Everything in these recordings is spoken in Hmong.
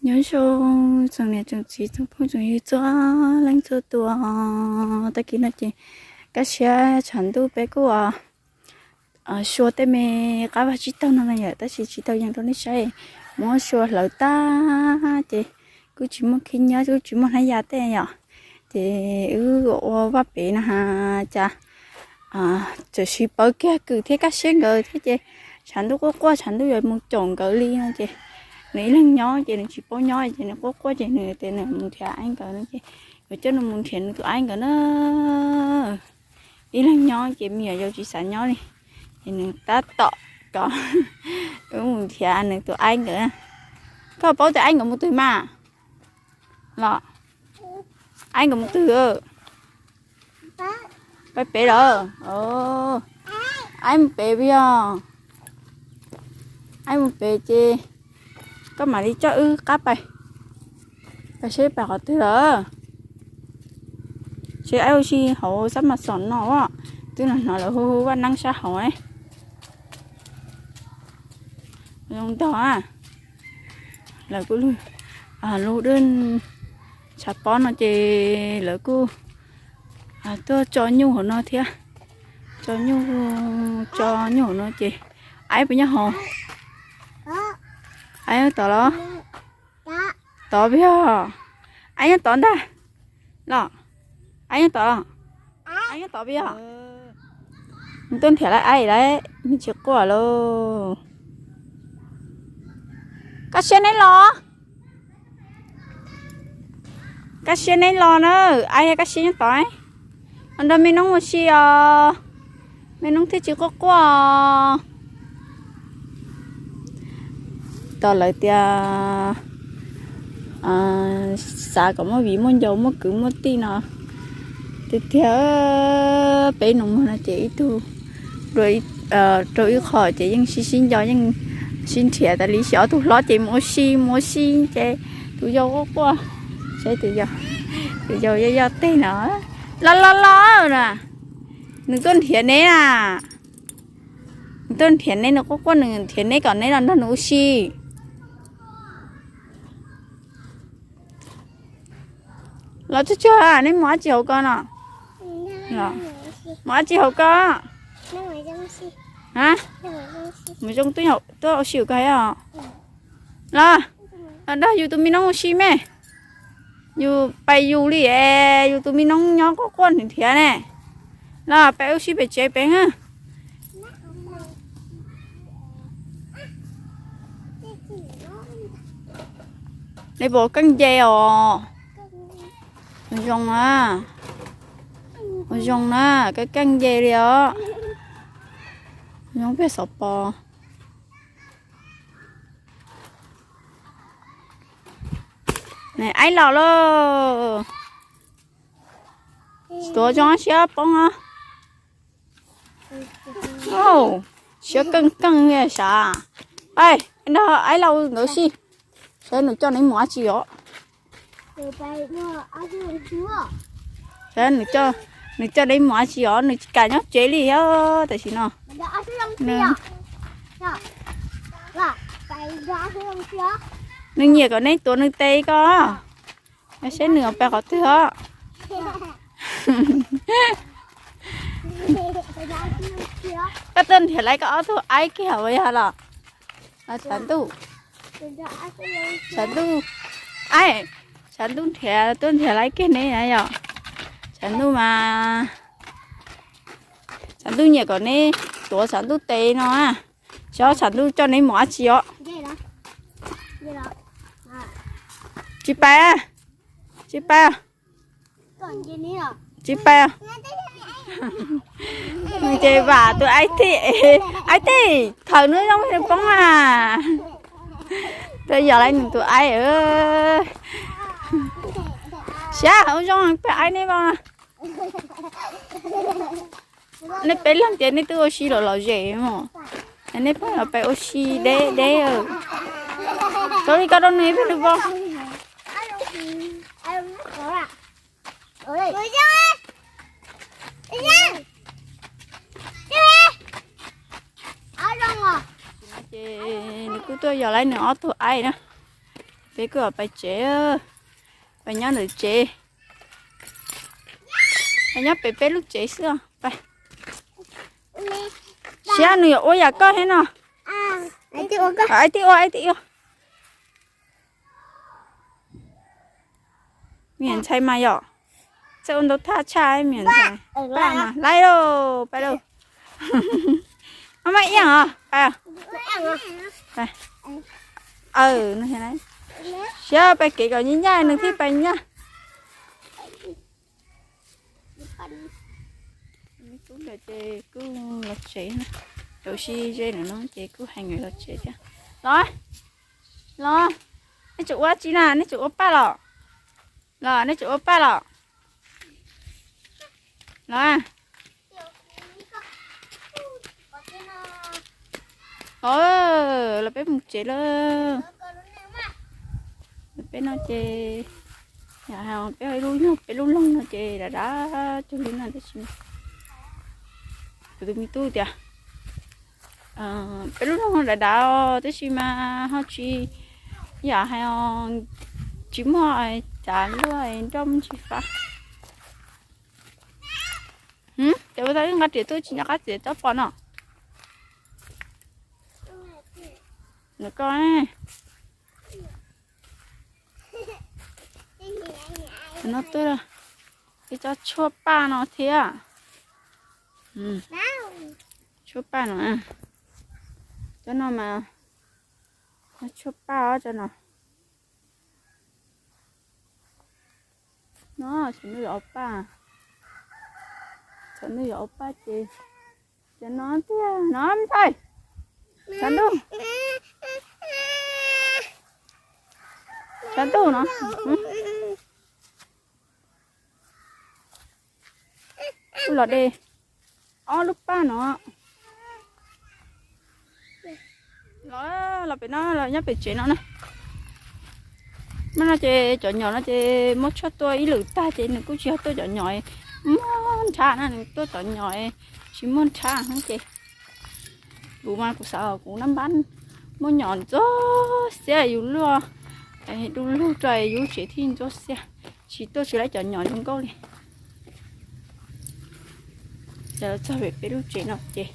Nyob zoo tsoom niam tsoom txiv tsoom phooj tsoom ywg txhua leej txhua tus. Tag kis no ces kaj siab tshav ntuj peb kuj sua tej me qab vaj tsib taug no na yom, tab sis tsis tau yees rau nej saib. Muab sua hlawv tag ces kuj tsis muaj khib nyob kuj tsis muaj hnab ya tej yom. Ces wb ua vaj pem no has cas txawm siv pawv kiag Kwm thiab Kaj Siab nkawd thiab ces tshav ntuj quaj quaj tshav ntuj yuav mus caum nkawd li no ces nws ib leeg nyob ces nws tsis paub nyob ces nws quaj quaj ces nws tias nws mus nrhiav aib nkawd no ces yuav coj nws mus nrhiav nws tus aib nkawd na. Ib leeg nyob ces me nyuam yaus tsis xav nyob li, ces nws tab tom kom wb mus nrhiav nws tus aib nkawd. Koj paub tias aib nkawd mus twg mas? Los, aib nkawd mus twg? Pais pem lawm. Aib mus pem puas yog? Aib mus pem ces koj mam li coj wb qab pais, pais seb pais qhov twg lawm. Seb aib ua si hauv xab mas xom no, twb hnov lawv hu hu vaj neeb sab hauv ne. Zoo ntog, lawv kuj lub dej tshav pob no ces lawv kuj tuaj tso nyuj hauv no thiab. Tso nyuj, tso nyuj hauv no ces aib puas nyob hauv? Aib nyob tod los? Tod puas yog? Aib nyob tod ntag los? Aib nyob tod los? Aib nyob tod puas yog? Nws tuaj nrhiav lawv aib lawm, nws tsis quaj lauj. Kaj Siab neb los? Kaj Siab neb los na, aib Kaj Siab nyob tod. Los nrog me noob ua si os, me noob thiaj tsis quaj quaj. Tos lawv tias xav kom muaj viv muaj ncaus muaj kwv muaj tij no tiag tiag. Peb nus muag no ces ib tug rau ib qho ces yeej sib sib nco yeej sib nrhiav tas li, xyov ob tug hlob ces mus ua si mus ua si ces tus yau quaj quaj, saib tus yau, tus yau yoj yoj teg no. Los los los na, nws tuaj nrhiav neb na, nws tuaj nrhiav neb, nws quaj quaj nws nrhiav neb kom neb los nrog nws ua si. Los tsuag tsuag, neb mus dab tsi hauv ko no? Mus dab tsi hauv ko? Mus zoo tuaj ua si hauv ko os. Los, los nrog yus tus me noob ua si me. Yus pais yus li es yus tus me noob nyob quaj quaj nrhiav nrhiav ne. Los pais ua si pem tsev pem na. Neb puas keej nce os? Zoo na, zoo na, keej keej nce li os. Zoo peb xov pos. Aib los lauj. Tuav zoo siab poob os. Siab keej keej li sav. Nrog aib los nkawd si, saib nws coj neb mus dab tsi os. Saib nws coj neb mus dab tsi os, nws tsis kam nyob tsev li os tam sim no. Nws nyiam kom neb tuav nws tes ko. Saib nws pais qhov twg os. Koj tuaj nrhiav laiv koj ob tug aib kiag uas yog los? Tshav ntuj, tshav ntuj, aib, tshav ntuj nrhiav tuaj nrhiav laiv kiag neb na yom. Tshav ntuj mas, tshav ntuj nyiam kom neb tuav tshav ntuj tes no. Xyov tshav ntuj coj neb mus dab tsi os. Tsis pais, tsis pais, tsis pais. Nws ces vam tus aib tij, aib tij thaum nws zoo nws poob na. Tuaj yos laiv nws tus aib. Xyov ua zoo peb aib neb vau na. Nej peb leeg tias nej twb ua si lom lom zem mos, nej pheej los pais ua si deb deb. Txhob li koj rau nws pheej nws vau. Ces nws kuj tuaj yos laiv nws ob tug aib na. Peb kuj pais tsev, pais nyob ntawm tsev, pais nyob pem peb lub tsev xwb. Siab nws yuav ua yam koj thiab no. Aib tib ua, aib tib ua. Me nyuam ntxhais mas yom, txawj ua ntau thaj tshaj me nyuam ntxhais. Paj mas laib lauj, paj lauj. Maj maj ib yam os, paj. Siab pais kev kom nyaj nyaj nws thiaj pais nyaj. Tub ntawd ces kuj los tsev, tau si ze lawm no ces kuj hais nkawd los tsev thiab. Los, los, nej tseem ua tsi na, nej tseem ua paj los? Los nej tseem ua paj los? Los, los peb mus tsev lawm. Peb no ces, peb ib lub nyuag peb lub loog no ces dav dav cuag li no tab sis kuv tus me tub tias peb lub loog dav dav tab sis mas ho tsis, yam hais tsis muaj cav luaj nroj muaj ntsis fab. Ces ua tau ib nqa riam tuaj tsis nco qab txiav tsob pos no. Nws ko no tuaj ib tsob tshuaj paj no thiab. Tshuaj paj no, cov no mas tshuaj paj os cov no. No, thaum nws yuav ua paj, thaum nws yuav ua paj ces, ces no tiag no ntxhais, tshav ntuj, tshav ntuj no. Kuj los de ob lub paj no. Los, los pem no, los nyob pem tsev no na. Mas no ces cov nyom no ces muab tshuaj tua ib lwm tag ces nws kuj tsis yog tuaj cov nyom muaj nrhav na, nws tuaj cov nyom tsis muaj nrhav ces kuv mas kuv xav kuv nab npab muaj nyom ntxuag xiab yus luaj, du lug rau yus tsev thiaj ntxuag xiab, tsis tuaj tsis laib cov nyom zoo nkauj li. Ces los txog pem peb lub tsev no ces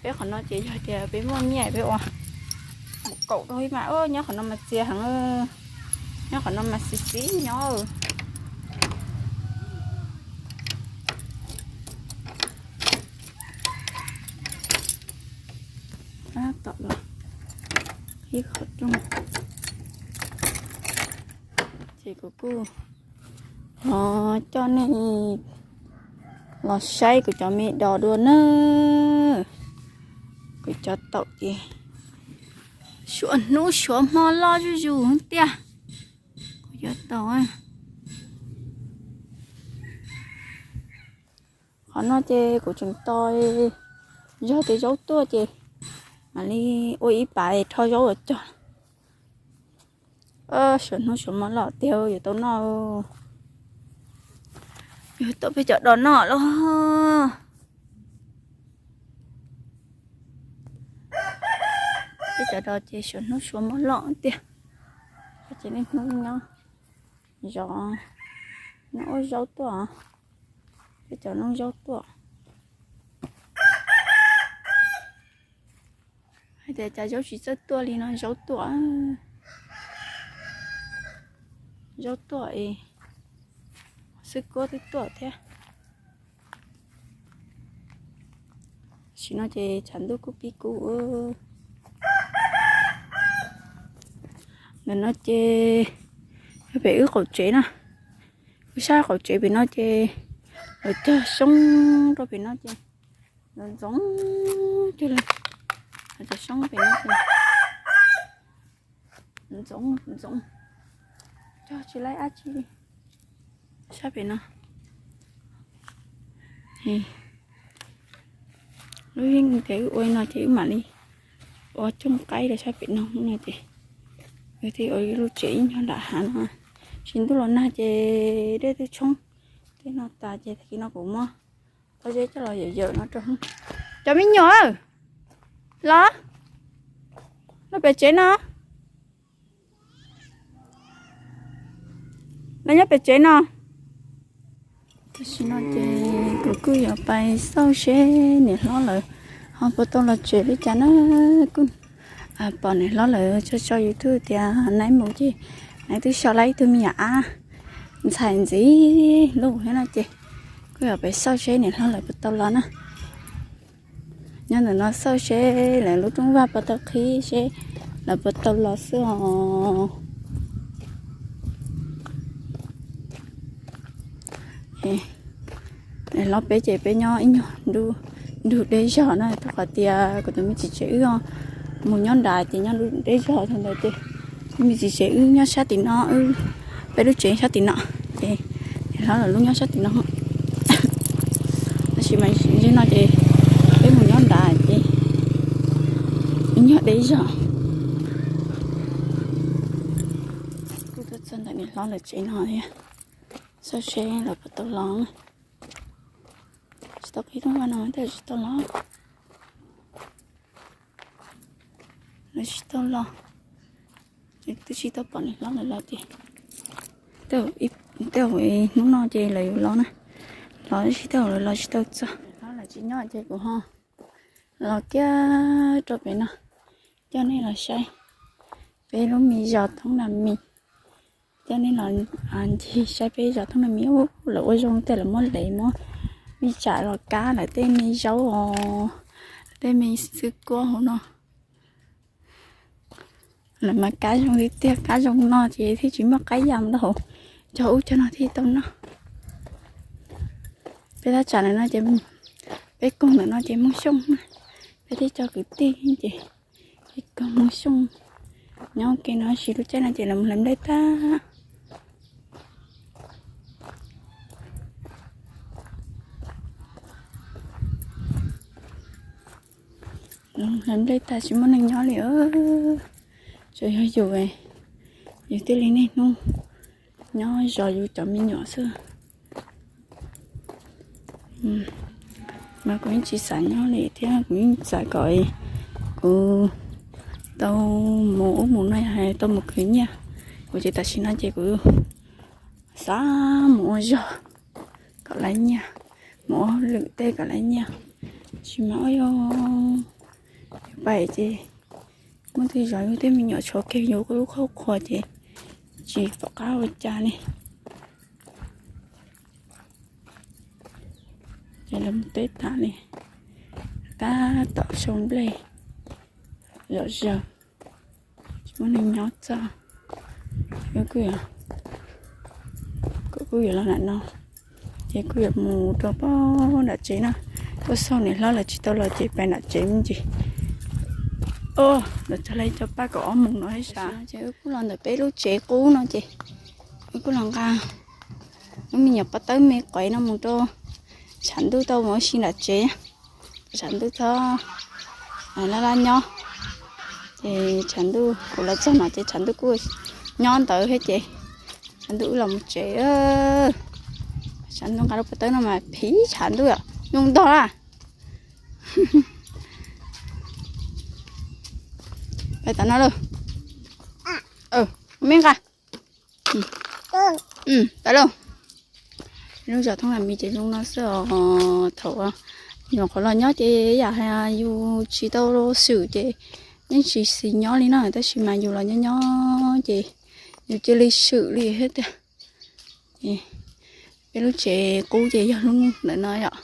peb qhov no ces yog tias peb muaj nyiaj peb ua mus kaum rau ib mas, nyob qhov no mas txias heev, nyob qhov no mas xis xis nyob. Tab tom los ib qhov rooj. Ces kuv kuj los coj nej los saib kuv cov me dos dua na. Kuv cov taum ces suav hnub suav hmo loj zuj zus tiag. Kuv cov taum qhov no ces kuv tseem tos zog tej zaub tuaj ces mam li ua ib pas rho zaub los cog. Suav hnub suav hmo loj tiag yuav tau noj, yuav tau peb cov dos noj lauj. Peb cov dos ces suav hnub suav hmo loj tiag. Ces niaj hnub nyob zov, nyob ua zaub tuaj, peb cov noj zaub tuaj. Hais tias cas zaub tsis txawj tuaj li no, zaub tuaj, zaub tuaj es xwb kuab twb tuaj thiab. Tam sim no ces tshav ntuj kuj pib kub. Ntawm no ces yog pem wb qaum tsev na, wb sab qaum tsev pem no ces lawv cog xyoob rau pem no ces ntxoov ntxoov cuag li, lawv cog xyoob pem no ces ntxoov ntxoov, cog tsis laib dab tsi li sab pem no. Lub yeej tias wb ua li no ces wb mam li ua cooj qaib rau sab pem no no ces wb thiaj ua ib lub tsev ib nyuag nram hav no. Tsis ntuj los nag ces dej twb tshoob tej no tas ces tag kis no kuv muab pob zeb coj los yawm yawm no rau. Cov me nyuam, los, los pem tsev no. Nyob pem tsev no. Tam sim no ces kuv kuj yuav pais xauj seb niam hlob lawv ho puas tau los tsev li cas na. Kuj pom niam hlob lawv tso tso YouTube tias naiv mus ces naiv twb so lab ib tug me nyuam ab ntxhais ntxiv lub thiab no ces kuj yuav pais xauj seb niam hlob lawv puas tau los na. Nyob ntawm no xauj seb lawv lub rooj vag puas tau qhib, seb lawv puas tau los xwb os. Los peb ces peb nyob ib nyuag nrug deb zog na, rau qhov tias kuv tus me txiv tsev wb mus nyob nrad ces nyob nrug deb zog thaum ntawd ces me txiv tsev wb nyob sab tim no, peb lub tsev sab tim no, ces niam hlob lawv lub nyob sab tim no. Tab sis mas zaum no ces peb mus nyob nrad ces ib nyuag deb zog. Kuj tuaj txog ntawm niam hlob lawv tsev no thiab, xauj seb lawv puas tau los. Tsis tau qhib rooj vag no tab tsis tau los. Lawv tsis tau los, twb tsis tau pom niam hlob lawv los ces tej zaum hnub no ces lawv yuav los na. Los tab sis tej zaum lawv los tsis tau txog. Niam hlob lawv tsis nyob ces kuv ho los kiag rau pem no coj nej los saib peb lub me zos Thoob Nas Mis. Coj nej los ncig saib peb zos Thoob Nas Mis, lawv ua zoo tej, lawv muab lev muab me tsam los kab lawv tej me zaub os, tej me xwb kuab hauv no. Lawv mas kab zoo li tiag, kab zoo no ces thiaj tsis muaj qaib ya mus rau hauv cog ub cog no thiaj tau noj. Peb thaj tsam ntawm no ces, peb koog ntawm no ces Moo Xyooj na, peb tej cov kwv tij ces peb koog Moo Xyooj nyob ua ke no, tab sis lub caij no ces lawv mus hlais nplej tag. Hlais nplej tag tsis muaj neeg nyob li. Tsuas yog yus, yus thiaj li niaj hnub nyob zov yus cov me nyuam xwb. Mas kuv yeej tsis xav nyob li thiab, kuv yeej xav kom kuv tau mus ub mus no, yog tau mus khwv nyiaj. Kuv ces tam sim no ces kuv xav mus ua zog kom laiv nyiaj, mus ua hauj lwm tej kom laiv nyiaj. Tab sis mas ua yog pais ces muaj twg zov yus tej me nyuam tshuav kiag yus lub qhov qhua ces tsis pom qab ua cas li. Ces lawv mus teb tas li, tab tom sau nplej zom zaws, tsis muaj neeg nyob txog. Kuv kuj yuav los nram no, ces kuj yuav mus rau pem nram tsev na. Tuaj xauj niam hlob lawv tsis tau los ces pais nram tsev me ntsis. Lawv txog lawv cov paj kaum ob moos no thiab sas. Ces wb kuj los ntawm peb lub tsev qub no ces wb kuj los nqa lub me nyuam paj tawb me quav no mus rau tshav ntuj tau mus ua si nram tsev, tshav ntuj txhob laj laj nyob. Ces tshav ntuj kuv los txog no ces tshav ntuj kuj nyob ntawd thiab ces tshav ntuj wb los mus tsev. Tshav ntuj nqa lub paj tawb no mas phiv tshav ntuj zoo ntog la. Pais tom no lauj. Me nqa. Pais lauj. Lub zos Thoob Nas Mis ces zoo no xwb os. Thaum yus nyuam qhuav los nyob ces yam hais yus tsis tau swm ces yeej tsis xis nyob li no, tab sis mas yus los nyob nyob ces yus cia li swm li thiab tiag. Peb lub tsev qub ces yog lub ntawm no yom,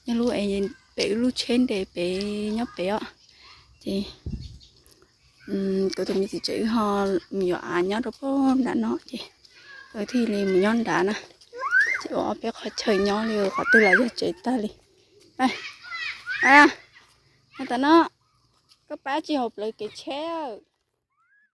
yog lub es pem wb lub tsheb nres pem nyob pem os. Ces kuv tus me txiv tsev wb ho mus yuav av nyob rau pem nram no ces wb thiaj li mus nyob nrad na. Ces ua ob peb qhov chaw nyob li, qhov twg los yog tsev tag li. Tam no koj pab tsis haum plawv kev tsheb.